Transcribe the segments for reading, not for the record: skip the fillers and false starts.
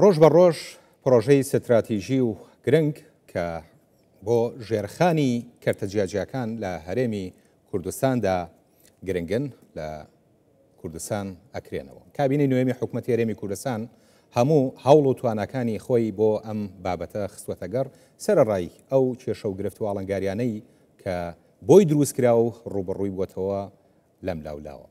ڕۆژ بە ڕۆژ پڕۆژەی ستراتیژی و گرنگ کە بۆ ژێرخانی کەرتە جیاجیاکان لە هەرێمی کوردستاندا گرنگن لە کوردستان ئەکرێنەوە. کابینەی نوێمی حکومەتی هەرێمی کوردستان هەموو هەوڵ و تواناکانی خۆی بۆ ئەم بابەتە خستووەتە گەڕ، سەرەڕای ئەو کێشە و گرفت و ئاڵنگاریانەی کە بۆی دروستکرا و ڕووبەڕووی بووەتەوە لەم لاولاوە.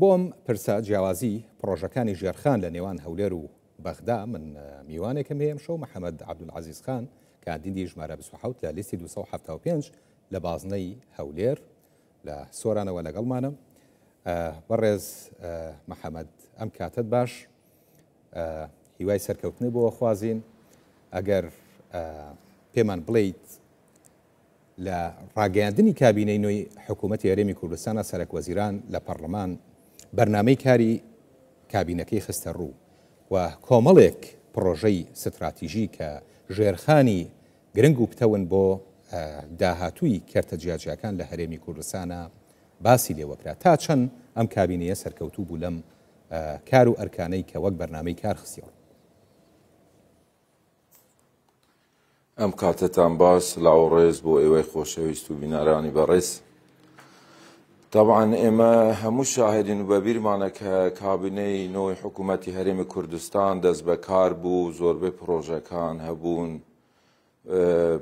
بۆ ئەم پرسە جیاوازی پڕۆژەکانی ژێرخان لە نێوان هەولێر و بەغدا من میوانێکم هەیە ئەمشەو محەمەد عەبدولعەزیز خان کاندیدی ژمارە 27 لە لیستی 275 لە بازنەی هەولێر لە سۆرانەوە لەگەڵمانە. بەڕێز محەمەد ئەم کاتەت باش هیوای سەرکەوتنی بۆ خوازین ئەگەر پێمان بڵیت لە ڕاگەیاندنی کابینەی نوێی حکوومەتی هەرێمی کوردستانە سەرەک وەزیران لە پەڕلەمان بەرنامەی کاری کابینەکەی خستە ڕوو و کۆمەڵێک پڕۆژەی ستراتیژی کە ژێرخانی گرنگ و پتەون بۆ داهاتووی کەرتە جیاجیاکان لە هەرێمی کوردستانە باسی لێوەکرا تا چەند ئەم کابینەیە سەرکەوتوو بوو لەم کار و ئەرکانەی کە وەک بەرنامەی کار خستیەوە؟ ئەم کاتەتان باش، سلاو و ڕێز بۆ ئێوەی خۆشەویست و بینەرانی بەڕێز. تەبعەن ئێمە هەموو شاهدین و بەبیرمانە کە کابینەی نۆی حکوومەتی هەرێمی کوردستان دەست بەکار بوو، زۆربەی پڕۆژەکان هەبوون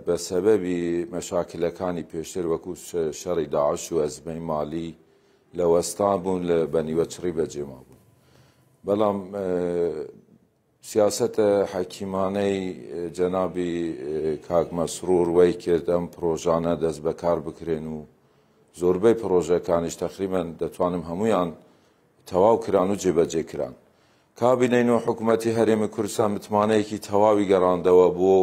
بە سەبەبی مەشاکلەکانی پێشتر وەکو شەڕی داعش و ئەزمەی مالی لە وەستان بوون لە بە نیوە چڕی بەجێمابوون. بەڵام سیاسەتە حەکیمانەی جەنابی کاک مەسرور وای کرد ئەم پرۆژانە دەست بەکار بکرێن و زۆربەی پرۆژەکانیش تەقریبەن دەتوانم هەمویان تەواو کران و جێبەجێ کران. کابینەی نۆ حکوومەتی هەرێمی کوردستان متمانەیەکی تەواوی گەڕاندەوە بۆ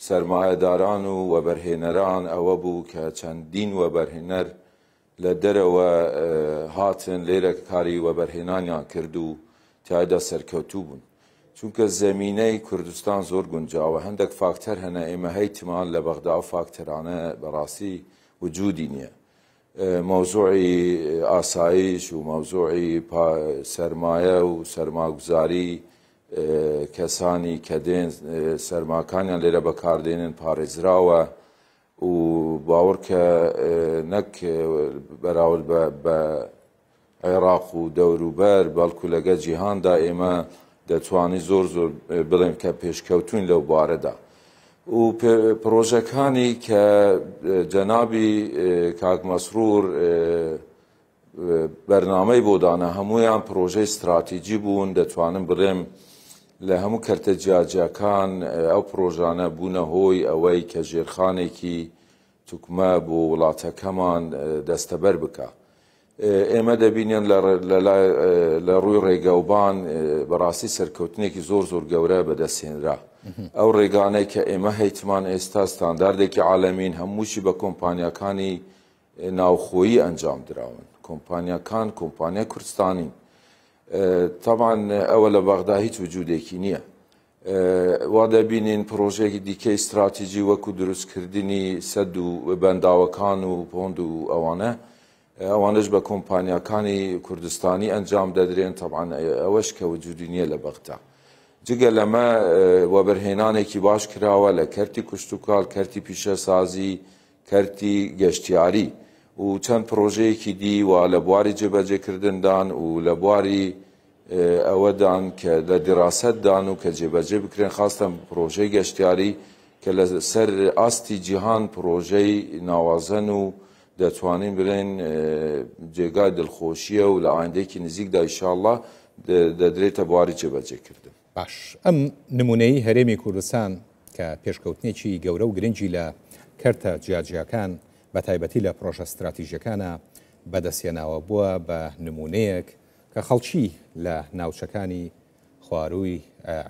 سەرمایەداران و وەبەرهێنەران، ئەوە بوو کە چەندین وەبەرهێنەر لە دەرەوە هاتن لێرە کاری وەبەرهێنانیان کرد و تیایدا سەرکەوتوو بوون. چونکە زەمینەی کوردستان زۆر گونجاوە، هەندێک فاکتەر هەنە ئێمە هەیتمان لە بەغدا ئەو فاکتەرانە بەڕاستی وجودی نییە. مەوزوعی ئاسایش و مەوزوعی سەرمایە و سەرماگوزاری کەسانی کە دێن سەرماکانیان لێرە بەکاردێنن پارێزراوە. و باوەڕکە نەک بەراورد بە بە عێراق و دەوروبەر بەڵکو لەگە جیهاندا ئێمە دەتوانین زۆر زۆر بڵێن کە پێشکەوتوین لەو بارەدا و پرۆژەکانی کە جەنابی کاک مەسرور بەرنامەی بۆ دانا، هەموویان پڕۆژەی ستراتیجی بوون، دەتوانم بڵێم لە هەموو کەرتە جیاجیاکان ئەو پڕۆژانە بوونە هۆی ئەوەی کە ژێرخانێکی توکمە بۆ وڵاتەکەمان دەستەبەر بکا. ئێمە دەبینین لە ڕووی ڕێگەوبان بەڕاستی سەرکەوتنێکی زۆر زۆر گەورە بەدەستهێنرا. ئەو ڕێگانەی کە ئێمە هەیتمان ئێستا ستانداردێکی عالەمین، هەمووشی بە کۆمپانیاکانی ناوخۆیی ئەنجام دراون کۆمپانیاکان کۆمپانیای کوردستانین تاوان ئەوە لە بەغدا هیچ وجودێکی نییە وا دەبینین پرۆژێکی دیکەی استراتیجی وەکو دروستکردنی سەد و بەنداوەکان و پۆند و ئەوانە ئەوانش بە کۆمپانیاکانی کوردستانی ئەنجام دەدرێن تەبان ئەوەش کە وجودی نییە لە بەغدا جگە لەمە وەبەرهێنانێکی باش کراوە لە کەرتی کوشتتوکاڵ کەرتی پیشەسازی کەرتی گەشتیاری و چەند پڕۆژەیەکی دی وا لە بواری جێبەجێکردندان و لە بواری ئەوەدان کە لە دیراسەتدان و کە جێبەجێ بکرێن خاستەن پڕۆژەی گەشتیاری کە لە سەر ئاستی جیهان پڕۆژەی ناوازەن و دەتوانین بڵێن جێگای دڵخۆشیە و لە ئایندەیەکی نزیکدا ئیشاڵڵا دەدرێتە بواری جێبەجێکردن. باش ئەم نمونەی هەرێمی کوردستان کە پێشکەوتنێکی گەورە و گرنگی لە کەرتە جیاجیاکان بە تایبەتی لە پرۆژە ستراتیژیەکانە بەدەستهێناوە بووە بە نمونەیەک کە خەڵکی لە ناوچەکانی خوارووی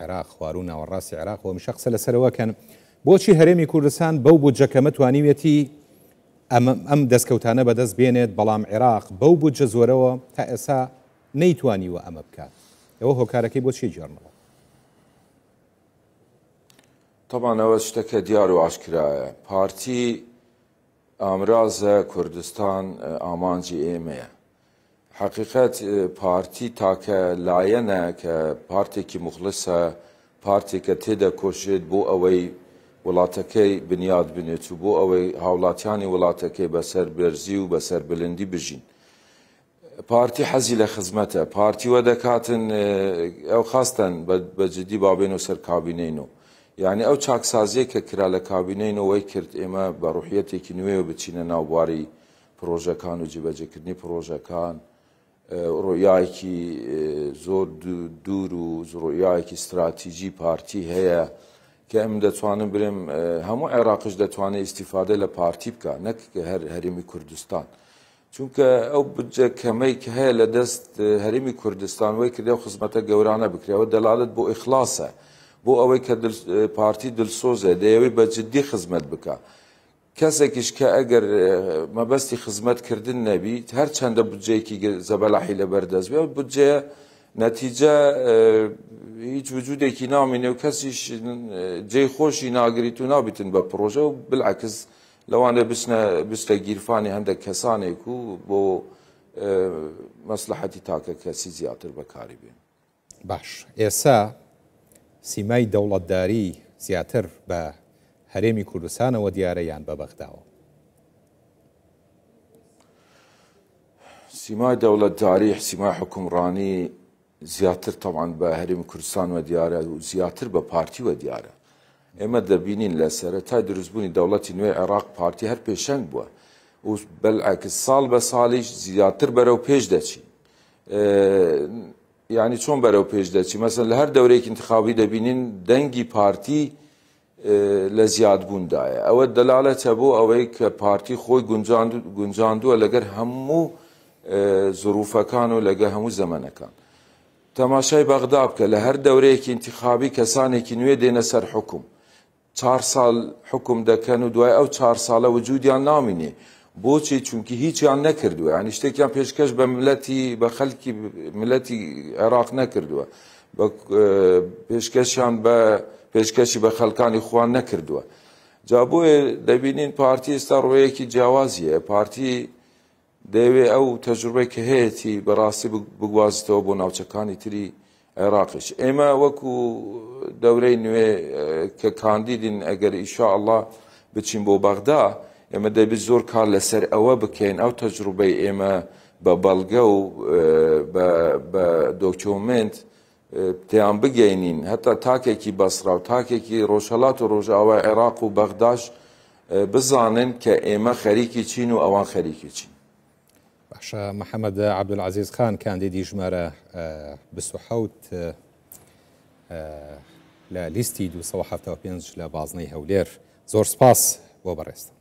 عێراق خواروو ناوەڕاستی عێراق و هەمیشە قسە لەسەرەوە کەن بۆچی هەرێمی کوردستان بەو بودجە کەمە توانیویەتی ئەم دەستکەوتانە بەدەست بێنێت بەڵام عێراق بەو بودجە زۆرەوە تا ئێستا نەیتوانیوە ئەمە بکات ئەوە هۆکارەکەی بۆ چی گێڕنەوە؟ تەبعەن ئەوە شتەکە دیار و ئاشکرایە پارتی ئامرازە کوردستان ئامانجی ئێمەیە حەقیقەت پارتی تاکە لایەنە کە پارتێکی موخڵسە. پارتێکە تێدەکۆشێت بۆ ئەوەی وڵاتەکەی بنیات بنێت و بۆ ئەوەی هاوڵاتیانی وڵاتەکەی بە سەربەرزی و بە سەربلندی بژین. پارتی حەزی لە خزمەتە، پارتی وە دەکاتن ئەو خاستەن بە جدی با بێنەوە سەر کابینەی نۆ. یعنی ئەو چاکسازیە کە کرا لە کابینەی نۆ وەی کرد ئێمە بە ڕوحیەتێکی نوێوە بچینە ناو بواری پڕۆژەکان و جێبەجێکردنی پڕۆژەکان. ڕوئیایەکی زۆر دوور و ڕوئیایەکی ستراتیجی پارتی هەیە کە ئەم دەتوانم برێم هەموو عێراقش دەتوانێت ئیسیفادە لە پارتی بکە نەک هەر هەرێمی کوردستان چونکە ئەو بودجە کەمەی کە هەیە لە دەست هەرێمی کوردستان وای کردی ئەو خزمەتە گەورانە بکرێ ئەوە دەلالەت بۆ ئیخلاسە بۆ ئەوەی کە پارتی دلسۆزە دەیەوەی بە جدی خزمەت بکە کەسێکیش کە ئەگەر مەبەستی خزمەت کردن نەبیت هەرچەندە بودجەیەکی زەبەلاحی لەبەر دەست بێ بودجەیە نەتیجە هیچ وجودێکی نامینێ و کەسیش جێی خۆشی ناگریت و نابیتن بە پرۆژە و بالعکس لەوانەیە بچنە بچتە گیرفانی هەندێک کەسانێک و بۆ مەسلحەتی تاکە کەسی زیاتر بەکاری بێن. باش ئێسا سیمای دەوڵەتداری زیاتر بە هەرێمی کوردستانەوە دیارە یان بە بەغداوە؟ سیمای دەوڵەتداری، سیمای حوکمڕانی زیاتر تەبعەن بە هەرێمی کوردستانەوە دیارە و زیاتر بە پارتیوە دیارە. ئێمە دەبینین لە سەرەتای دروستبوونی دەوڵەتی نوێی عێراق پارتی هەر پێشەنگ بووە و بەلعەکس ساڵ بە ساڵیش زیاتر بەرەو پێش دەچین. یعنی چۆن بەرەو پێش دەچی مەسەن لە هەر دەورەیەکی انتخابی دەبینین دەنگی پارتی لە زیادبووندایە ئەوە دەلالەتە بۆ ئەوەی کە پارتی خۆی گونجاندووە لەگەر هەموو زروفەکان و لەگە هەموو زەمەنەکان تەماشای بەغدا بکە لە هەر دەورەیەکی انتخابی کەسانێکی نوێ دێنە سەر حکوم چار ساڵ حوکم دەکەن و دوای ئەو چار ساڵە وجودیان نامینێ بۆچی چونکی هیچیان نەکردووە یعنی شتێکیان پێشکەش بە ملەتی بە خەلکی ملەتی عێراق نەکردووە بە پێشکەشیان بە پێشکەشی بە خەلکانی خوان نەکردووە جا بۆیە دەبینین پارتی ئێستا ڕوویەکی جیاوازیە پارتی دەیەوێ ئەو تەجروبەی کە هەیەتی بەڕاستی بگوازیتەوە بۆ ناوچەکانی تری عێراقیش. ئێمە وەکو دەورەی نوێ کە کاندیدین ئەگەر ئیشاءاللە بچین بۆ بەغدا ئێمە دەبێت زۆر کار لەسەر ئەوە بکەین ئەو تەجروبەی ئێمە بە بەڵگە و بە دۆکیۆمێنت تیان بگەینین هەتا تاکێکی بەسرا و تاکێکی ڕۆژهەڵات و ڕۆژئاوای عێراق و بەغداش بزانن کە ئێمە خەریکی چین و ئەوان خەریکی چین. باشە محەمەد عەبدولعەزیز خان کاندیدی ژمارە 27 لە لیستی 275 لە بازنەی هەولێر زۆر سپاس بۆ بەڕێزتان.